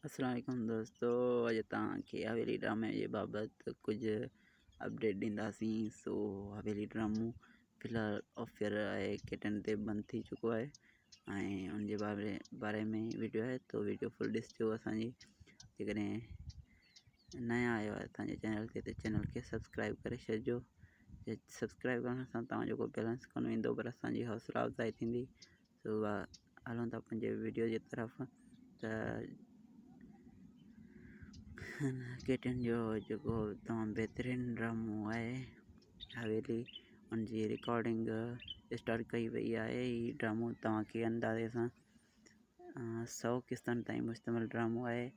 اسلام عليڪم دوستو اڄ توهان کي حويلي ڊرامي جي بابت ڪجهه اپڊيٽ ڏينداسين. سو حويلي ڊرامو في الحال آفيئر آهي ڪيٽن تي بند ٿي چڪو آهي ۽ ان جي باري باري ۾ ويڊيو آهي تو ويڊيو فل ڏسجو. اسانجي جيڪڏهن نيا آيو آهي اسانجي چينل تي ته چينل کي سبسڪرائب ڪري ڇڏجو. سبسڪرائب ڪرڻ سان توهان جو ڪو بيلنس ڪونه ويندو پر اسانجي حوصلا افزائي ٿيندي. سو هلون ٿا پنهنجي ويڊيو جي طرف ته ڪيٽن جو جيڪو تمام بهترين ڊرامو آهي حويلي ان جي رڪارڊنگ اسٽارٽ ڪئي وئي آهي. هي ڊرامو توهان کي اندازي سان 100 قسطن تائين مشتمل ڊرامو آهي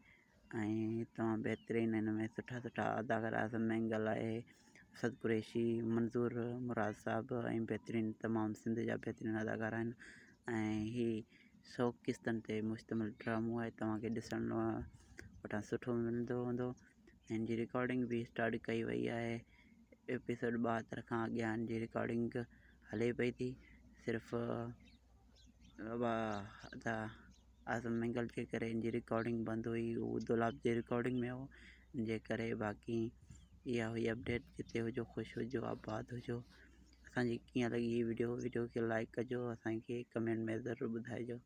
۽ تمام بهترين هن ۾ سٺا سٺا اداڪار اعظم مينگل آهي، اسد قريشي، منظور مراد صاحب ۽ بهترين تمام سنڌ جا بهترين اداڪار آهن ۽ هي 100 قسطن تي مشتمل ڊرامو آهي. توهان کي ڏسڻ وٽان سٺو ملندو هوندو. هن جي رڪارڊنگ به اسٽارٽ ڪئي وئي آهي. ايپيسوڊ 72 کان اڳيان هن جي رڪارڊنگ هلي پئي ٿي. صرف ادا اعظم مينگل جي ڪري هن جي رڪارڊنگ بند هئي، هو دولاب جي رڪارڊنگ ۾ هو ان جي ڪري. باقي اها هئي اپڊيٽ. جتي هجو خوش هجو آباد هجو. اسانجي ڪيئن لڳي هي ويڊيو؟ ويڊيو کي لائڪ ڪجو، اسانکي ڪمينٽ ۾ ضرور ٻڌائجو.